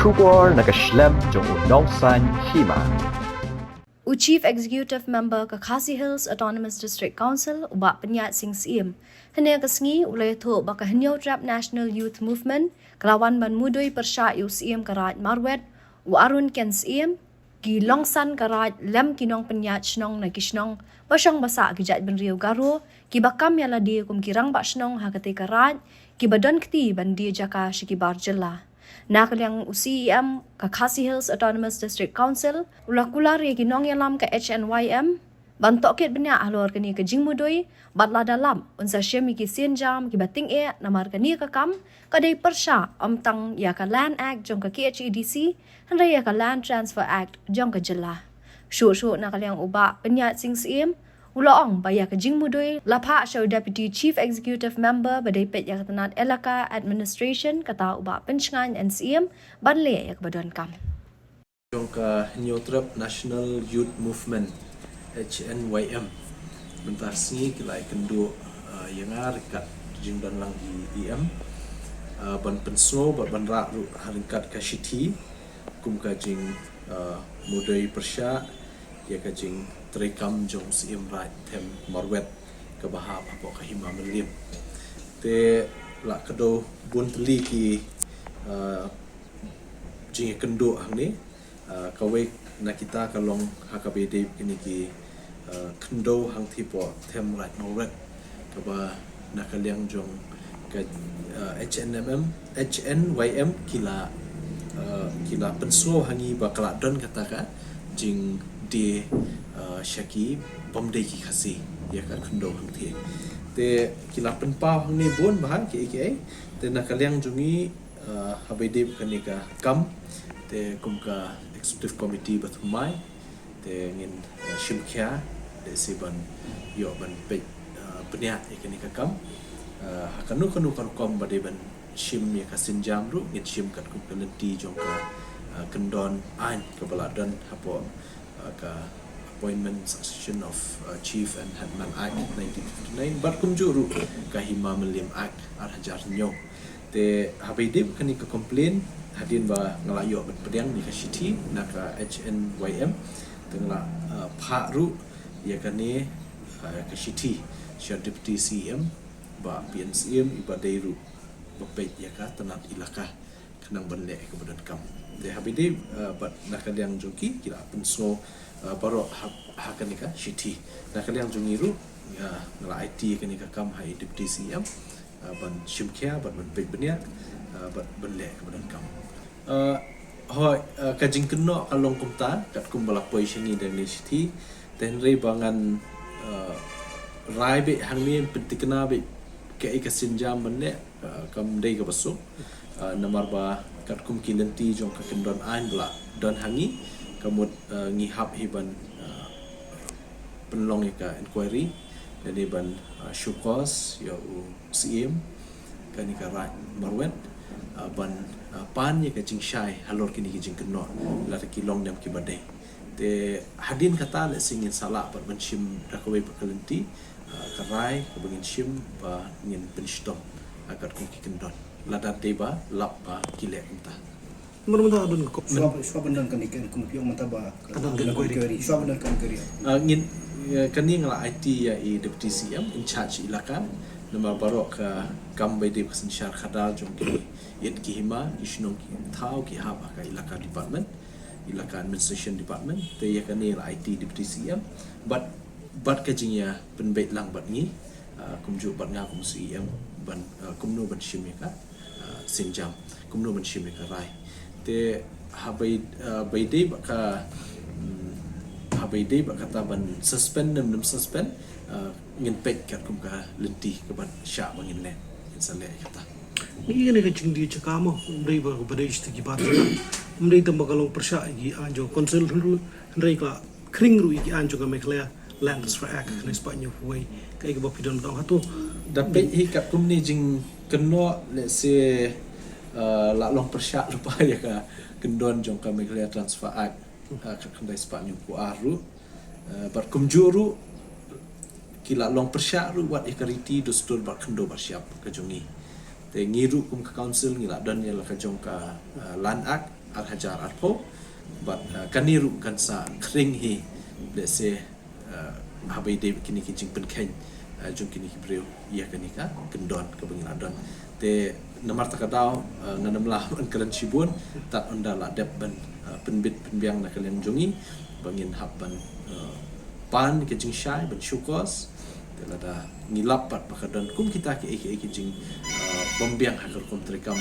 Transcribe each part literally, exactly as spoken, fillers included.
Khubor na ka shlem jong u nongsan hima. U Chief Executive Member ka Khasi Hills Autonomous District Council, u Bah Pyniaid Singh Syiem, hynne ka sngi u la ïathuh ba ka Hynñiewtrep National Youth Movement ka la wan ban mudui pyrshah ïa u Syiem ka Raid Marwet, u Arun Ken Syiem, ki longsan ka Raid lem ki nongpynïaid shnong na ki shnong ba shong ba sah ki jaitbynriew Garo, kiba kam ïa lade kum ki rangbah shnong ha katei ka Raid, kiba don kti ban die jaka sha ki bar jylla. Na ka liang u C E M ka Khasi Hills Autonomous District Council, u la kular ïa ki nongïalam ka H N Y M ban tohkit bniah halor kane ka jingmudui, bad lada lap un sa shim ïa ki sienjam kiba tyngeh, namar kane ka kam ka dei pyrshah ym tang ïa ka Land Act jong ka K H A D C, hynrei ïa ka Land Transfer Act jong ka jylla. Shuh shuh na ka liang u Bah Pyniaid Singh Syiem u la ong ba ïa ka jingmudui la phah sha u Deputy Chief Executive Member ba dei peit ïa ka tnat Elaka Administration, kata u Bah Pynshngaiñ N Syiem, ban leh ïa kaba donkam. Jong ka Hynñiewtrep National Youth Movement, H N Y M, mynta ka sngi ki la ïakynduh, uh, ïa nga ryngkat jingdon lang i E M, uh, ban pynsngew bad ban rah ruh ha ryngkat ka shithi kum ka jing, uh, mudui pyrshah ïa ka jingtreikam jong u Syiem Raid Them Marwet kaba hap hapoh ka Hima Mylliem. Te la kdew bun tylli ki, uh, jingïakynduh hangne. Uh, kawei na kita ka long ha kaba ïadei kine ki, uh, khyndew hangtei hapoh Them Raid Marwet, kaba na ka liang jong ka, uh, H N M M, H N Y M ki la, uh, ki la pynsngew ha ngi ba ka la don kata ka jingdie, uh, sha ki bym dei ki Khasi ïa ka khyndew hangtei. Te ki la pynpaw hangne bun bha kiei kiei. Te na ka liang jong ngi, uh, haba ïadei bad kane ka kam, te kum ka Executive Committee ba thymmai, te ngin, uh, shim khia, te sa ban ïoh ban peit, uh, bniah ïa kane ka kam. Uh, ha kano kano ka rukom ba dei ban shim ïa ka sienjam ruh, ngin shim katkum ka lynti jong ka, uh, kyndon aiñ kaba la don hapoh, uh, ka Appointment Succession of, uh, Chief and Headman Act nineteen fifty-nine, bad kumjuh ruh ka Hima Mylliem Act ar hajar hynñiew. Te haba ïadei bad kane ka complaint, hadien ba nga la ïoh ban pdiang ïa ka shithi na ka H N Y M, te nga la, uh, phah ruh ïa kane, uh, ka shithi sha Deputy C E M Bah P N Syiem, iba dei ruh ba peit ïa ka tnat Elaka, khnang ban leh ïa kaba donkam. Te haba ïadei, uh, bad na ka liang jong ki, ki la pynsngew, uh, baroh ha, ha kane ka shithi. Na ka liang jong ngi ruh, uh, nga la aiti ïa kane ka kam ha i Deputy C E M, uh, ban shim khia bad ban peit bniah, uh, bad ban leh ïa kaba donkam. Uh, hooid, uh, ka jingkynnoh ka long kumta, katkum ba la poi sha ngi da kane ka shithi, te hynrei ba ngan, uh, rai beit hangne, pynthikna beit kaei ka sienjam ban leh, uh, kam dei kaba suk. Uh, namar ba katkum ki lynti jong ka kyndon aiñ ba la don ha ngi, ka mut, uh, ngi hap hi ban, uh, pynlong ïa ka inquiry, lane ban, uh, show cause ïa u Syiem kane ka Raid Marwet, uh, ban, uh, pan ïa ka jingshai halor kine ki jingkynnoh, lada ki long ne em kiba dei. Te hadien kata lehse ngin sa lah pat ban shim da kawei pat ka lynti, uh, ka rai kaba ngin shim ba ngin pynshitom ha katkum ki kyndon, lada dei ba lap ba ki leh kumta. Namar mynta ka don ka kop. Shuwa, shuwa ban don kane ka, kane ka pynïaid mynta ba ka don ka inquiry. Shuwa ban don ka inquiry. Ah, ngin, eh, kane nga la aiti ïa i Deputy C M in charge Elaka. Namar baroh ka kam ba ïadei bad ka synshar khadar jong ki ïeit ki hima, ki shnong ki thaw ki hap ha ka Elaka Department, Elaka Administration Department. Te ïa kane la aiti Deputy C M. Bad, bad ka jingïapynbeit lang bad ngi, ah, kumjuh bad nga kum C E M ban, ah, kumno ban shim ïa ka, ah, sienjam, kumno ban shim ïa ka rai. Te haba ïa, ah, ba ïadei bad ka, mm, haba ïadei bad kata ban suspend ne em, ne em suspend, ah, ngin peit katkum ka lynti kaba shah ba ngin leh, ngin sa leh kata. Ngi ïa kane ka jingdie jaka mo, ym dei ba, ba dei shi ki bar jylla. Ym dei tang ba ka long pyrshah ïa ki aiñ jong ka council ruh, hynrei ka la khring ruh ïa ki aiñ jong ka Meghalaya Land Transfer Act, khyndai spah hynñiewphew wei, kaei kaba phi don ban ong hato? Da peit hi katkum ne jingkynnoh, lehse, uh, la long pyrshah lypa ïa ka kyndon jong ka Meghalaya Transfer Act, uh, ka khyndai spah hynñiewphew ar ruh. Uh, bad kumjuh ruh, ki la long pyrshah ruh wat ïa ka riti dustur bad khyndew bad shyiap ka jong ngi. Te ngi ruh kum ka council ngi la don ïa la ka jong ka, uh, Land Act, ar hajar arphew. Bad, uh, kane ruh kan sa khring hi, let's say, uh, haba ïadei bad kine ki jingpynkheiñ, uh, jong kine ki briew ïa kane ka kyndon kaba ngi la don. Te namar kata ka daw, uh, ngan ym lah ban kren shibun, tad ynda la dep ban, uh, pynbit pynbiang na ka liang jong ngi ba ngin hap ban, uh, pan ka jingshai, ban show cause. Te lada ngi lap pat ba ka don kum kita kiei kiei ki jing, uh, bym biang ha ka rukom treikam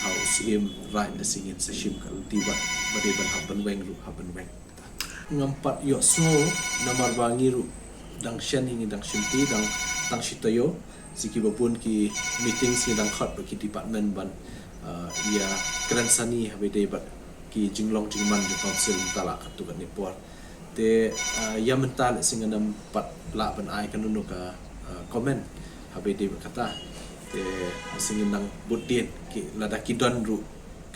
ha u Syiem Raid, lehse ngin sa shim ka lynti bad ba dei ban hap ban weng ruh, hap ban weng. Ngam pat ïohsngew namar ba ngi ruh dang shen hi, ngi dang shim ti, dang tang shi taïew. Sa kiba bun ki meetings ngi dang khot bad ki department ban, uh, ïakren sani haba ïadei bad ki jinglong jingman jong council mynta la katto katne por. Te, uh, ïa mynta lehse ngan ym pat lah ban ai kano kano ka, uh, comment haba ïadei bad kata. Te lehse ngin nang bud dien ki, lada ki don ruh,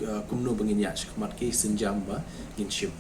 uh, kumno ba ngin ïaid shakhmat, ki sienjam ba ngin shim.